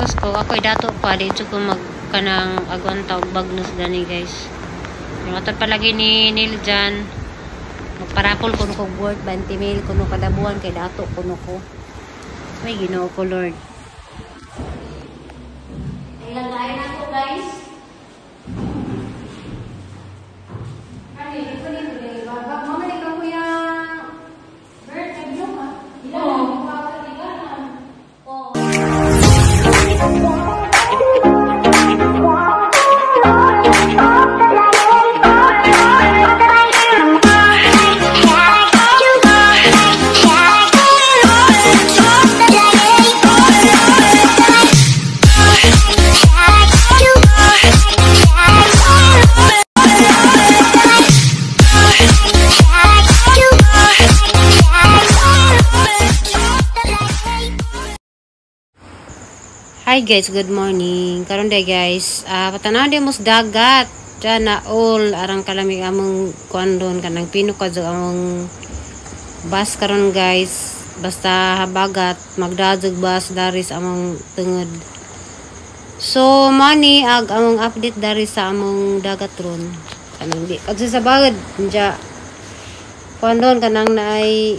Tapos ko ako'y dato pa dito ko mag kanang agwanta og bagnos gani, guys. Yung ato palagi ni Neil dyan, magparapol kuno ko worth 20 mil kuno kada buwan kay dato kuno ko. May Ginoo ko, Lord. Ilang kain ako, guys. Hi guys, good morning. Karon day guys, patanaw di mo sa dagat. Diyan na all arang kalamig among kuan doon kanang pino ka among bus karon, guys. Basta habagat magdadug bus dari sa among tungod. So money ag among update dari sa among dagat ron. Kanang di kadto sa bagad dya kuan doon kanang naay.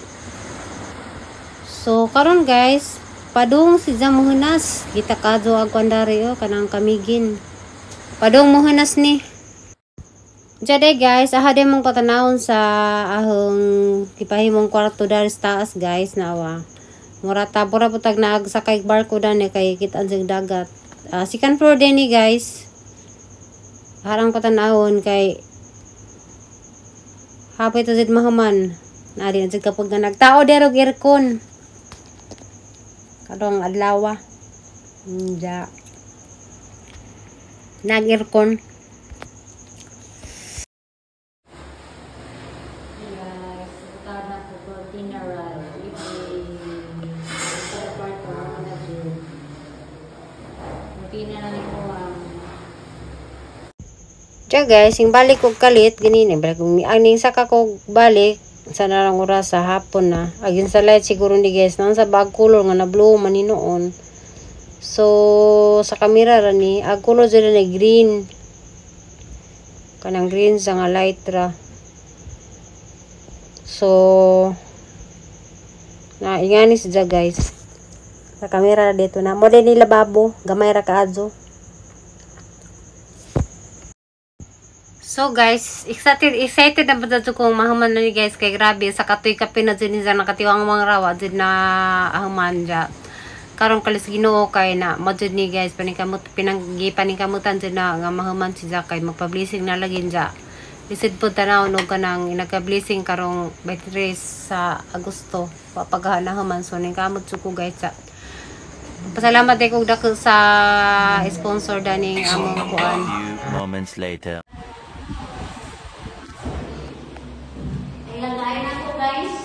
So karon guys, padung si Jamuhunas, kita kadto ag kuan dari oh kanang kamigin. Padung muhunas ni. Diya guys, aha din mong patanawon sa ahong gipahimong kwarto dari sa taas, guys, nawa. Mura tabora po tag naag sakay barko dani kay kita ang dagat. Second floor din ni, guys. Harang patanawon kay hapit jud mahuman. Na di jud kapag nga nagtao derog aircon. Karong adlaw. Nja. Nag-aircon. Guys, na ko for dinner. Diya guys, yung balik og kalit, ganina, balik og aning saka ko balik, sa narang oras sa hapon na. Agin sa light siguro ni guys, nang sa bag color nga na blue man ni noon. So, sa kamera ra ni, ag color jud na green. Kanang green sa nga light ra. So, na ingani siya guys. Sa kamera dito na. Mo din ni lababo, gamay ra kaadyo. So guys, excited excited na ba dito kung mahuman na ni guys kay grabe sa katoy kape na jud ni nakatiwang mga rawa jud na ahuman ja. Karon kalis Ginoo kay na mo jud ni guys paningkamot pinanggi paningkamutan jud na nga mahuman si ja kay magpa-blessing na lagi ja. Lisod po tanaw no kanang nagka-blessing karong 23 sa Agosto papaganahuman, so ningkamot jud ko guys sa. Pasalamat ay kog dako sa sponsor daning among kuan. Few moments later. Ilang kain ako, guys.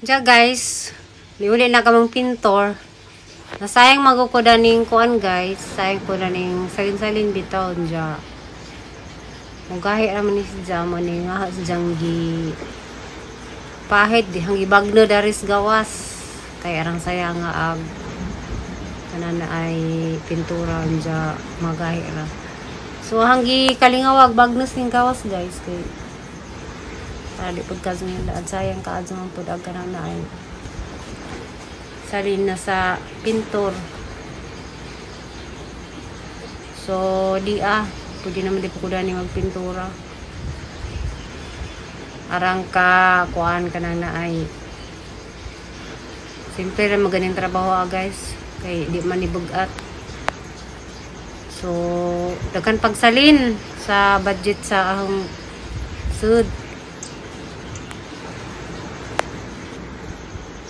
Diya guys, niuli na kamong pintor. Nasayang maguko ning kuan guys, sayang ko na ning salin-salin bitaw diya. Mugahi ra man ni si Jamo ni nga si Janggi. Pahit di hang ibagno daris gawas. Kay arang saya nga ag kanan na ay pintura anja magahi ra. So hanggi kalingawag bagnos ning gawas guys kay para di pud ka nga sayang kaadto man pud ag kanan na ay salin na sa pintor. So di pwede naman di po ko dani magpintura. Arang ka kuan kanang na ay simple ra maganing trabaho guys kay di man ibugat. So daghan pagsalin sa budget sa ahong sud.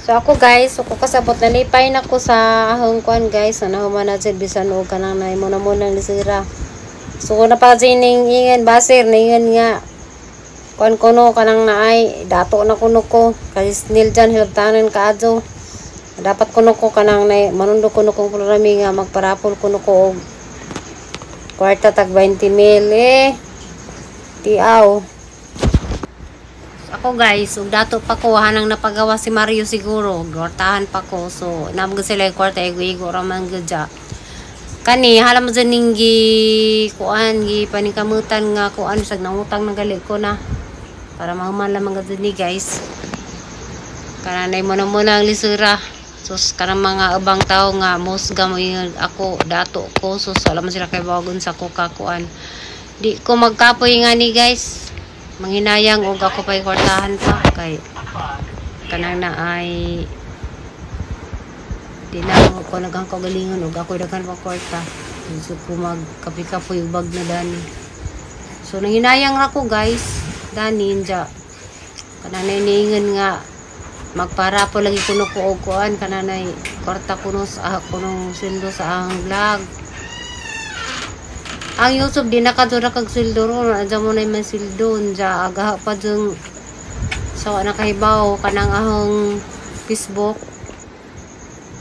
So ako guys, so ko kasabot nalipay na ko sa ahong kuan guys, na nahuman na jud bisan og kanang nay muna muna lisira. So na pa ning ingan baser ningan nga kuan kuno kanang naay dato na kuno ko kay snil jan hilabtanan kaadto. Dapat kuno ko kanang nay manundo kuno kong programi nga magparapol kuno ko og kwarta tag 20 mil tiaw. Ako guys, ug dato pa ko hanang napagawa si Mario siguro, kwartahan pa ko. So namo sila yung kwarta igo-igo ra man gyud ja. Kani hala mo dyan ning gi kuan gi paningkamutan nga kuan sag nangutang na gali ko na para mahuman lamang gud ni guys. Kananay mo na muna ang lisura. Sus kanang mga ubang tao nga musga mo yun ako dato ko. Sus wala man sila kay bagon sa kukakuan. Di ko magkapoy nga ni guys. Manghinayang og ako pa'y kwartahan pa kay kanang na ay di na ako naghang kagalingon og ako'y daghan pa kwarta. So ko magkapi-kapoy bag na dani. So nanghinayang ra ko guys dani inja kanang niingon nga magpara po lagi kuno ko og kuan kananay kwarta kuno sa kunong sweldo sa ang vlog. Ang YouTube di nakadura kag sweldo ron, adya mo na may sweldo unja agaha pa jung sa wa nakahibaw kanang ahong Facebook.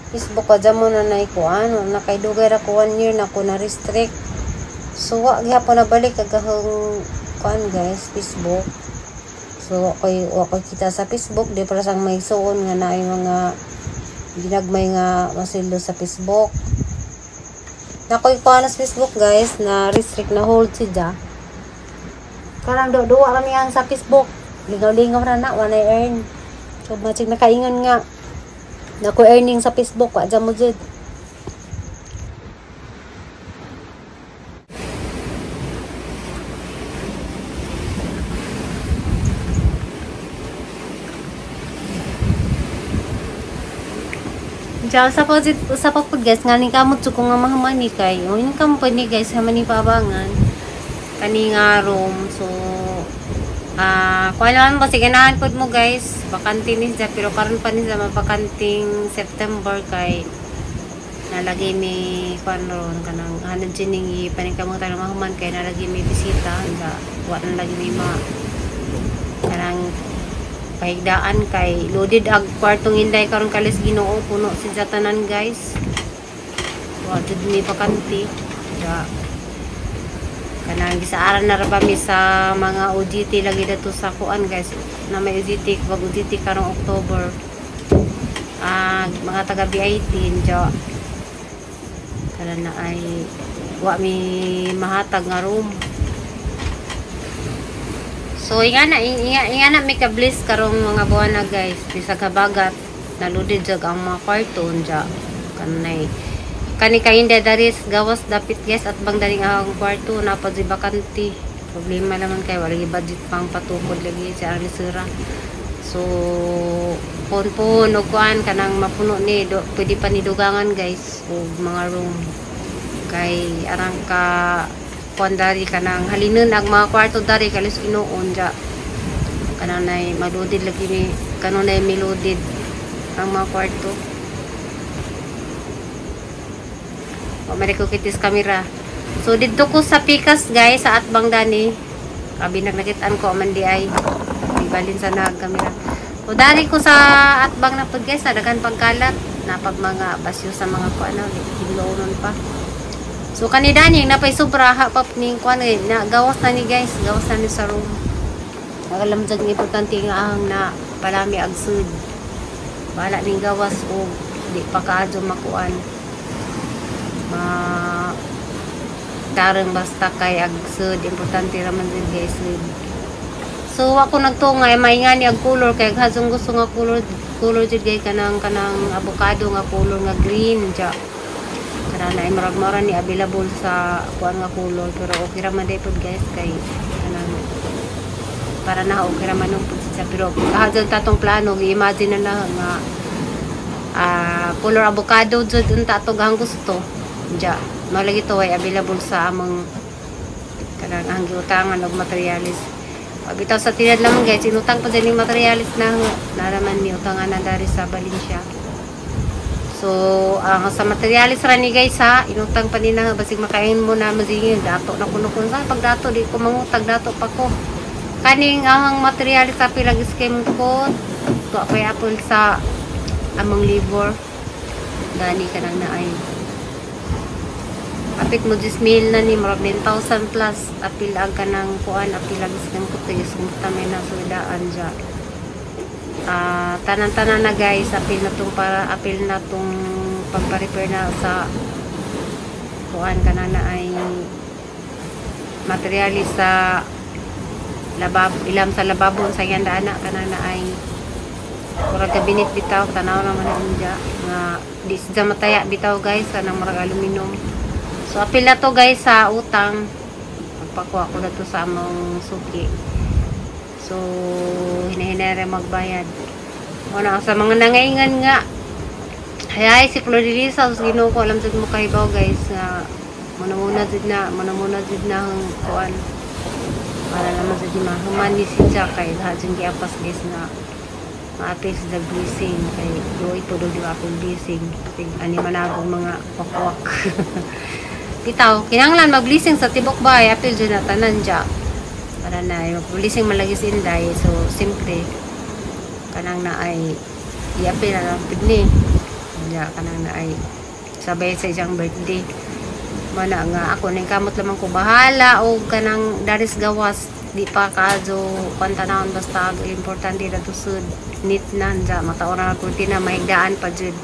Facebook adya mo na nay kuan, nakaidugay ra ko 1 year na ko na restrict. So wa gihapon na balik agahong kuan guys Facebook. So ako'y wa ko'y kita sa Facebook, di para sang may suon nga naay mga ginagmay nga masildo sa Facebook. Nakoy kuan sa Facebook guys na restrict na hold siya. Karang duwa kami ang sa Facebook. Lingaw-lingaw ra na wala earn. So magic nakaingon nga nako earning sa Facebook wa mo jud. Diyan, sa pa po guys, nga ni kamot ko nga mahamani kay. O yun kamo pa ni guys, hamani pabangan. Kani nga room. So, kung alam mo, sige ganahan po mo guys. Bakante ni siya, pero karon pa ni siya mabakanting September kay nalagay mi kuan ron kanang hanad sining paningkamutan ng mahuman kay nalagay mi bisita. Hangga, wa na lagi mi ma kanang pahigdaan kay loaded ag kwartong inday karon kalis Ginoo puno si jatanan guys. Wa jud mi bakante. Ja kanang gisaaran na ra ba mi sa mga OGT lagi dato sa kuan guys na may OGT pag OGT karong October. Mga taga BIT ja kana na ay wa mi mahatag nga room. So inga na may ka-bliss karong mga buwan na guys. Bisag habagat naludid jud ang mga kwarto unja kanay kani kay inday daris gawas dapit guys at bang daring ang kwarto na pa jud bakante. Problema naman kay wala budget pang patukod lagi sa alisura. So pon-pon og kuan kanang mapuno ni do, pwede pa ni dugangan guys og mga room kay arang ka kuan dari kanang halinon ang mga kwarto dari kalis Ginoo ja kanang nay maludid lagi ni kanunay miludid ang mga kwarto. O mari ko kitis kamera. So didto ko sa Pikas guys sa atbang dani. Abi nagnakitaan ko man di ay ibalin sa nag kamera. O dari ko sa atbang na pud guys na daghan pagkalat na pag mga basyo sa mga kuan na hinloonon pa. So kani dani napay sobra ha pap ning kuan na gawas na ni guys, gawas na ni sa room. Alam jud importante nga ang na palami ag sud. Bahala ning gawas o di pa kaadyo makuan ma darang, basta kay ag sud, importante ra man jud, guys, sud. So ako nagtungay may nga ni ag color kay hasong gusto nga color color jud kay kanang avocado nga color nga green ja. Kana na murag mora ni available sa kuan nga color, pero okay ra man day pud, guys, kay kanang para na okay ra man pud siya. Pero hadon tatong plano, gi-imagine na na nga color avocado jud unta ato gahang gusto ja. Malagi to ay available sa among kanang ang giutangan og materialis. Pabitaw sa tinad lamang, guys, inutang pa dyan yung materialis na naraman ni utangan na dari sa Valencia. So, ang sa materialis ra ni, guys, ha, inutang pa ni na basig makain mo na masingil dato na kuno kun sa pag dato di ko mangutag dato pa ko. Kaning ang materialis sa pilag scheme ko to apay apple sa among labor. Gani kanang naay apit mo 10 mil na ni, murag 9,000 plus apil ang kanang kuan, apil ang scam ko to is kung may nasudaan dya. Tanan-tanan na, guys, apil na tong para apil na tong pagpa-repair na sa kuan kana na ay materialis sa labab ilam sa lababon sa yanda ana kana na ay murag kabinet bitaw. Tanaw naman na dya nga di siya mataya bitaw, guys, kanang murag aluminum. So, apil na to, guys, sa utang. Pagpakuha ko na to sa among suki. So, hinahinay magbayad. Una, sa mga nangaingan nga, ay, si Flor de Lisa, sa Ginoo ko, alam jud mo kahibaw, guys, nga, muna-muna jud na ang kuan. Para naman sa di mahuman ni siya kay lahat yung giapas, guys, nga maapil sa blessing kay doy po do apil blessing sig ani managong mga wakwak bitaw. Kinahanglan mag-blessing sa tibok bahay, apil jud na tanan dya para na mag-blessing man lagi si Inday. So simpre kanang na ay iapil na lang pud ni dya, kanang na ay sabay sa isang birthday mana nga ako ning kamot lamang ko, bahala og kanang daris gawas di pa kaadyo kwan tanawon, basta ang importante na tusod neat na dya, mataoran na kurtina, mahigdaan pa jud.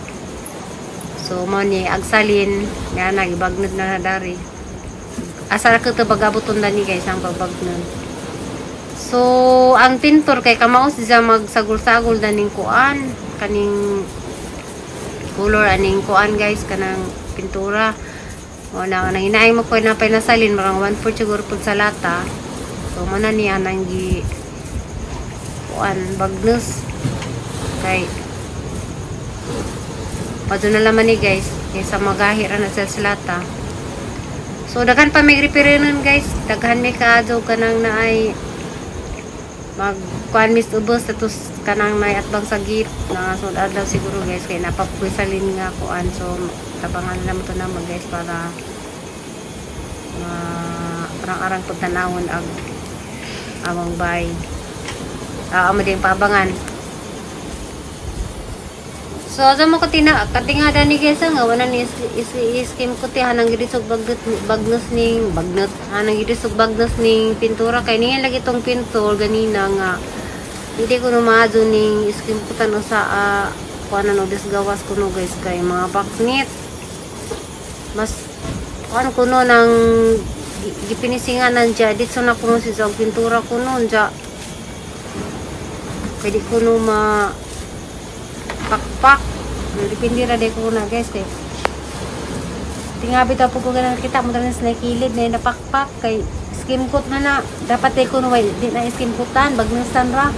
So mo ni agsalin nga nagibagnod na na dari. Asa ra ko to bagabuton ni, guys, ang pagbagnod. So ang pintor kay kamao siya magsagol-sagol daning kuan kaning color aning kuan, guys, kanang pintura. O na nang hinaing mo ko na pinasalin marang 1/4 siguro pud sa lata. So mo na niya nang gi kuan bagnos kay padto na laman ni, guys, kaysa magahi ra na sa lata. So daghan pa may repair nun, guys, daghan may kaadyo kanang naay mag kuan mis ubos atos kanang may atbang sa gate na so adlaw siguro, guys, kay napapwisalin nga kuan. So tabangan na mo to na mo, guys, para ma arang-arang pagtanawon ag among bay amo din paabangan. So asa mo katina katingada ni, guys, nga wala ni is, is, scheme ko ti hanang gid og bagnot bagnos ning bagnot hanang gid og bagnos ning pintura kay niya lagi tong pintor ganina nga hindi ko numaadyo ning scheme ko tan sa kuan ano disgawas kuno, guys, kay mga baknit mas kuan kuno nang gipinisingan nandiya dito na kuno si og pintura kuno dya pwede kuno ma pakpak. Depende ra day ko na, guys, kay tingabi ta po ko ganang kita mo tanan sa kilid na napakpak kay skim coat na na dapat day ko no di na skim coatan, bagnasan ra.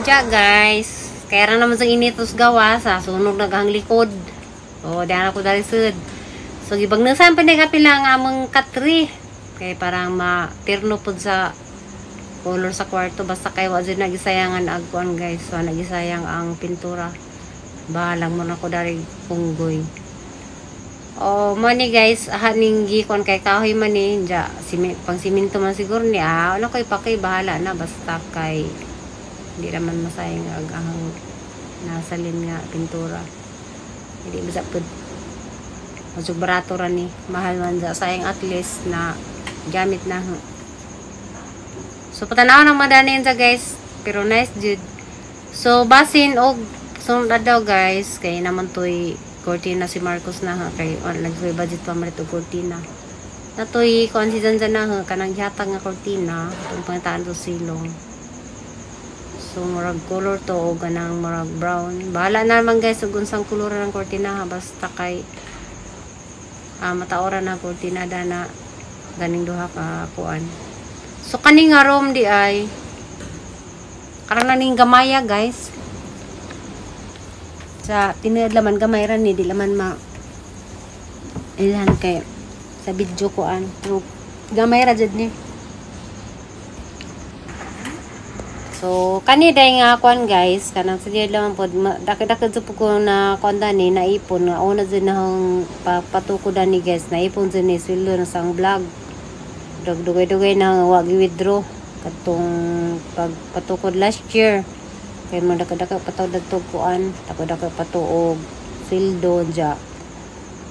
Diya, guys, kaya ra naman sa initos gawas sa sunog na ang likod. O diyan ako dali sud. So gibagnasan pa ni kapila ang among katri kay parang matirno pud sa color sa kwarto, basta kay wa jud nagisayangan ag kuan, guys. So nagisayang ang pintura, bahalang mo na ko dari punggoy. Oh, mo ni, guys, haning gikon kay kahoy man ni dya, pang siminto man siguro ni ano kay pakay, bahala na, basta kay hindi naman masayang ag ang nasalin nga pintura. Hindi basta pud medyo barato ra ni, mahal man dya, sayang, at least na gamit na. So patanaw ng madani sa, guys, pero nice jud. So basin og sunod adlaw guys, kay naman toy kortina si Marcos na ha, kay wala lagi ko'y budget pamalit og kortina. Natoy kuan si Zanzan na ha, kanang gihatag nga kortina atong pangitaan to silong. So murag color to og kanang murag brown. Bahala na naman guys og unsang kolor ng kortina ha, basta kay mataora na kortina dana ganing duha ka kuan. So kani nga room di ay karon na ning gamaya guys. Sa tinuod laman gamay ra ni, di laman ma ilhan kay sa video kuan. Pero gamay ra jud ni. So kani day nga kuan guys, kanang sa tinuod laman pod daki-daki jud pud ko na kuan dani naipon nga una jud na hong patukod dani guys, naipon jud ni sweldo na sa ang vlog. Dugay-dugay na wa gi-withdraw katong pagpatukod last year. Kay mo daka-daka pataw dadto kuan, daka-daka patuog sweldo dya.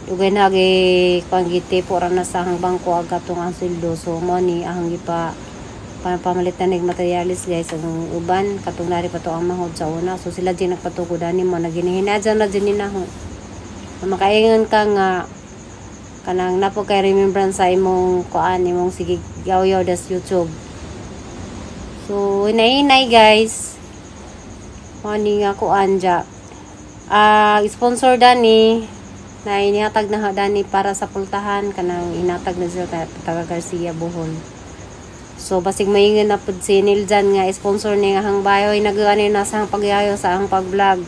Dugay na gi kuan gitipo ra na sa ang bangko ag katong ang sweldo. So mo ni ang gipa pamalit na nig materialis guys ang uban katong nari pa to ang mahod sa una. So sila di nagpatukod ani mo naginihinadyan na din ni naho. Makaingon ka nga kanang napo kay remembrance sa imong kuan imong sige yaw-yaw das YouTube. So hinay-hinay guys. Mani nga kuan dya. Sponsor dani na inihatag na dani para sa pultahan kanang inatag na sila taga Garcia Bohol. So basig maingon na pud si Niljan nga sponsor ni nga hang bayoy nagani na sa hang pagyayo sa hang pag-vlog.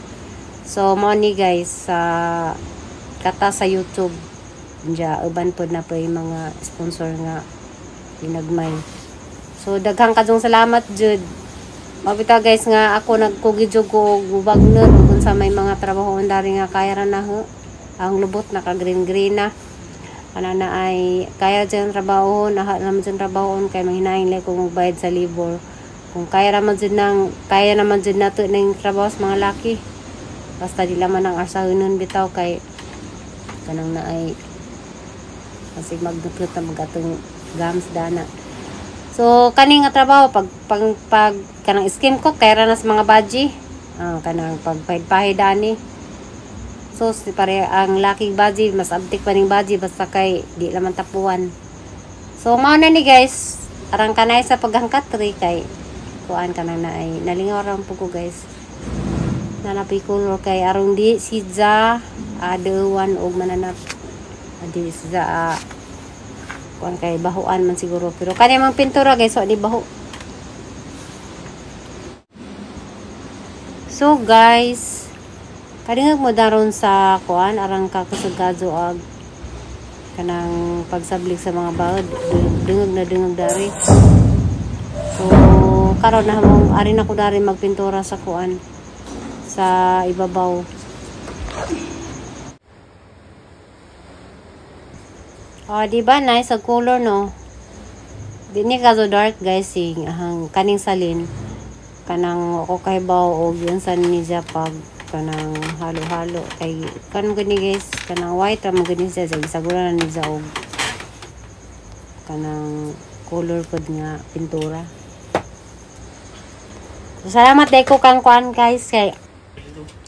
So mao ni guys sa kata sa YouTube dya uban pod na po yung mga sponsor nga ginagmay. So daghang kadtong salamat jud. Mabita guys nga ako nagkugi jud ko og bubagnon kung sa may mga trabaho dari nga kaya ra na ho. Ang lubot naka green green na. Kana na ay kaya dyan trabaho, naha naman dyan trabaho kay manghinahin lang kung magbayad sa labor. Kung kaya naman dyan nang kaya naman dyan nato ning trabaho sa mga laki. Basta di laman ang arsahonon bitaw kay kanang na ay kasi magduklot na magatong gams dana. So kani nga trabaho pag pag, pag kanang skim ko kaya ra na sa mga baji. Kanang pagpahid-pahid ani. So si pare ang laking baji mas abtik pa ning baji basta kay di laman tapuan. So mao na ni guys, arang kanay sa paghangkat ri kay kuan kana na ay nalingaw ra po ko guys. Nanapi color kay arong di sidja adewan og mananap. Di sidja kuan kay bahuan man siguro pero kani mang pintura guys wa di baho. So guys, kadingag mo daron sa kuan arang kakusugado ag kanang pagsablig sa mga bahod, dungog na dungog dari. So karon na mong ari na ko dari magpintura sa kuan sa ibabaw. Oh, di ba nice ang color no? Di ni kaso dark guys sing ahang kaning salin kanang ako kahibaw og yun sa niya pag kanang halo-halo kay kan gani guys kanang white ra man gani siya gisagura na niya og kanang color pod nga pintura. So, salamat day ko kang kuan guys kay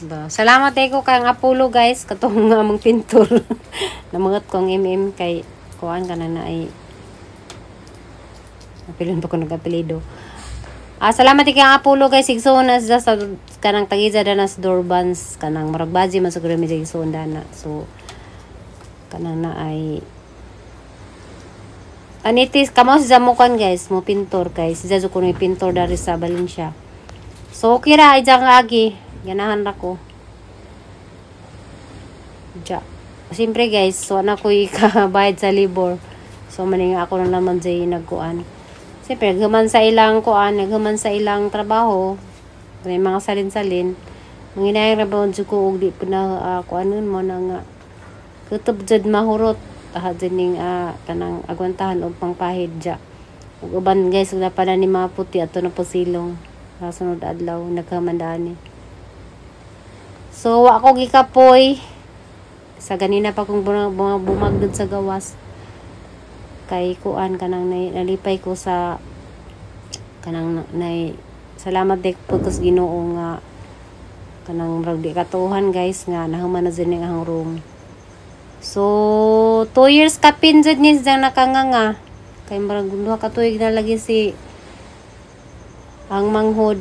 ba, salamat day ko kang Apollo guys katong nga among pintur. Namangat ko ang MM kay kuan kana na ay napilon pa ko nag-apelyido. Salamat kay kang Apollo guys igsoon na siya sa kanang tagija na sa Durbans kanang murag baji man siguro mi igsoon dana. So kanang na ay anitis kamo si Jamukan guys mo pintor guys siya jud kuno pintor dari sa Valencia. So okay ra ay jang agi ganahan ra ko. Ja. Siyempre guys, so na ko'y kabayad sa labor. So maning ako na naman jay nagkuan. Siyempre naghuman sa ilang kuan, naghuman sa ilang trabaho, may mga salin-salin. Manginayang ra ba jud ko og di pa na kuanon mo na nga kutob jud mahurot aha jud ning kanang agwantahan og pangpahid ja. Ug uban guys wala pa na ni mga puti ato na posilong sa sunod adlaw nagkamandaan ni. So wa ko gikapoy sa ganina pa kong bumagdod sa gawas kay kuan kanang nalipay ko sa kanang nay salamat dek pud ko sa Ginoo nga Kanang murag di katuohan, guys, nga nahuman na jud ning ang room. So 2 years kapin jud ni siyang nakanganga kay murag 2 ka tuig na lagi si ang manghod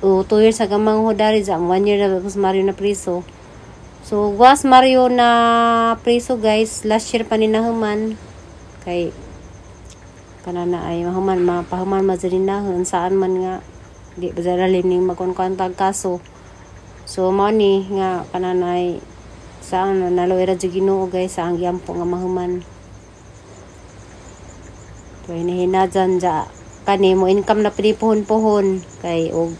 o 2 years ang manghod dari dyan, 1 year na tapos Mario na priso. So was Mario na priso, guys, last year pa ni nahuman kay kana na ay mahuman, mapahuman man dyan na saan man nga di ba lalim ning magkuan tag kaso. So mao ni nga kana na ay saan naluoy ra jud Ginoo, guys, sa ang giampo nga mahuman. So hinahinajan ja kani mo income na pili puhon-puhon kay og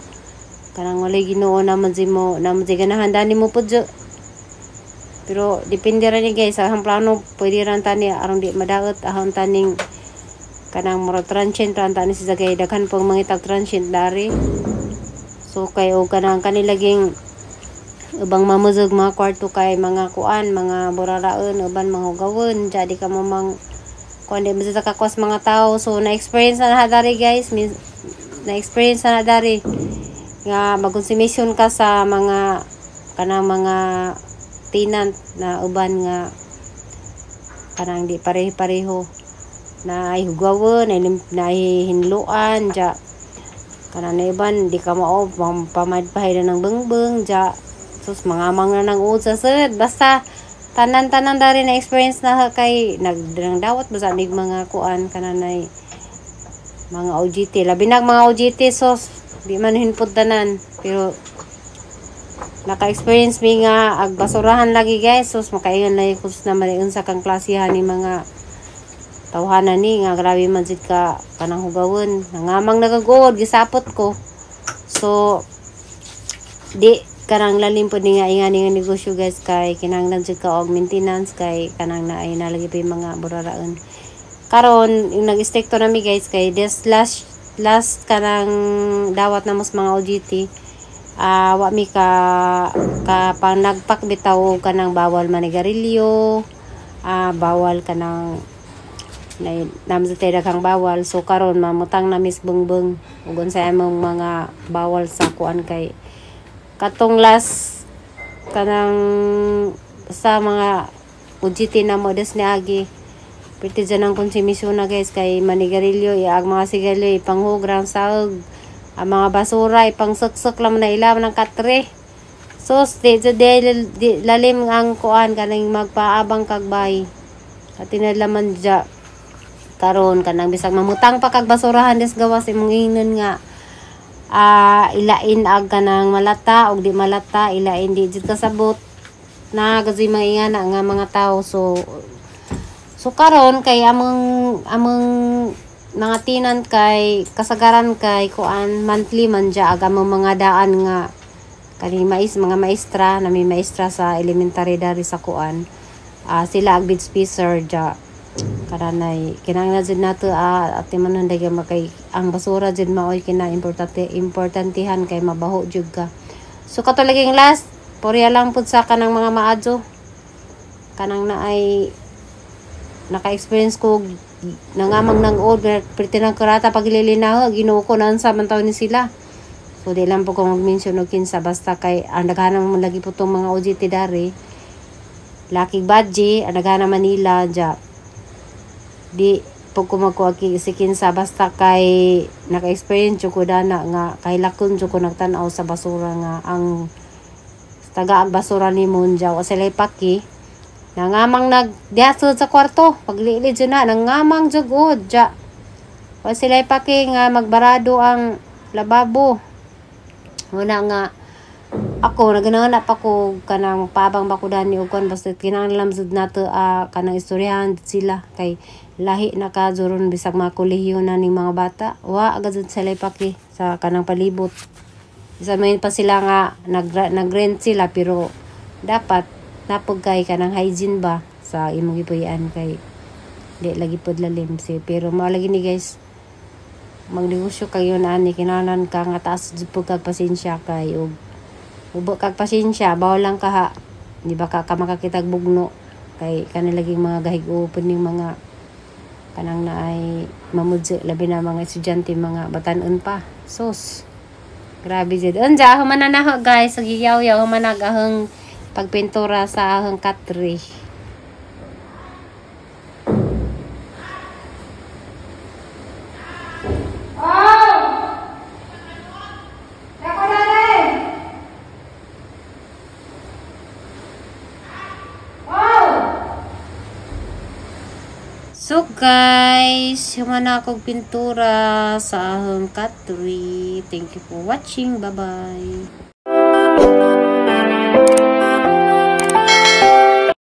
kanang walay Ginoo naman si mo naman si ganahan dani mo pud. Pero depende ra ni, guys, sa ang plano. Pwede ra tani aron di madaot ahon taning kanang murag transient ra tani si kay daghan pong mangitag transient dari. So kay og kanang kanilaging ubang mamuzog mga kwarto kay mga kuan, mga buraraon, uban mga hugawon jadi ka mo mang kuan, di mo sa kakwas mga tao. So na-experience na dari, guys, na-experience na dari nga magkonsumisyon ka sa mga kanang mga tenant na uban nga kanang di pareho-pareho na ay hugawon na, na ay hinluan ja kanang na iban di ka mao pamadpahay na ng bengbeng ja sus mga amang na ng usa sad. Basta tanan-tanan dari na experience na kay nagdrang dawat basta mig mga kuan kananay mga OJT, labi na mga OJT. Sos di man hinpud tanan, pero naka-experience mi nga ag basurahan lagi, guys. Sus, makaingon lagi kus na man unsa kang klasihan ni mga tawhana ni nga grabe man jud ka kanang hugawon, nangamang nagaguod gisapot ko. So di kanang lalim pod ni nga ingani nga negosyo, guys, kay kinahanglan jud ka og maintenance kay kanang naay nalagi pa yung mga buraraon. Karon yung nag-stick to nami, guys, kay this last last kanang dawat na mas mga OJT, wa mi ka ka pang nagpak bitaw og kanang bawal manigarilyo, bawal kanang na naman sa daghang bawal. So karon mamutang na mis bungbung ug unsay among mga bawal sa kuan kay katong last kanang sa mga OJT na mo des niagi. Pwede dyan ang konsumisyon na, guys, kay manigarilyo, ang mga sigarilyo ipanghugrang saog, ang mga basura ipangsuksok lang na ilaw ng katre. Sos di, di, di, di lalim ang kuan kanang magpaabang kagbay at tinalaman dya karon kanang bisag mamutang pa kag basurahan des gawas imong ingnon nga ilain ag kanang malata og di malata, ilain di jud kasabot na gazoy mga ingana nga mga tao. So karon kay among among mga tenant kay kasagaran kay kuan, monthly man dya ag among mga daan nga kani mais mga maestra na may maestra sa elementary dari sa kuan, sila ag bed spacer dya. Karanay kinahanglan jud nato ati man dagay makay ang basura jud maoy kina importante importantehan kay mabaho jud ka. So kato laging last porya lang pud sa kanang mga maadyo kanang naay naka-experience ko nangamang nang order perti ng kurata paglilinaw. Ginoo ko, naan sa man taon ni sila. So di lang po ko mag-mention og kinsa, basta kay ang daghan man lagi po tong mga OJT dari Lucky Badji, ang daghan Manila dya. Di po ko magkuha si kinsa, basta kay naka-experience ko dana nga kay lakon jud ko nagtan-aw sa basura nga ang taga ang basura ni Munjaw o sila paki nangamang nag diha sa kwarto paglili jud na nangamang jud og dya o sila paki nga magbarado ang lababo. Muna nga ako naganahan pa ko kanang pabang ba ko dani og kuan, basta kinahanglan jud nato kanang istoryahan sila kay lahi na ka juron bisag mga kolehiyo na ning mga bata, wa agad jud sila paki sa kanang palibot. Isa may pa sila nga nag-rent sila, pero dapat napog kay kanang hygiene ba sa imong gipuy-an kay di lagi pod lalim si. Pero mao lagi ni, guys, magnegosyo kayo na ani kinahanglan ka nga taas jud pud kag pasensya kay og ubo kag pasensya, bawal lang ka ha, di ba ka makakitag bugno kay kanang laging mga gahig-upon ning mga kanang na ay mamudyo, labi na mga estudyante, mga batan-on pa. Sos. Grabe jud. Unja, human na nako, guys. Giyaw-yaw human na ahong pagpintura sa ahong katre. So guys, human na akong pintura sa ahong katre. Thank you for watching. Bye-bye.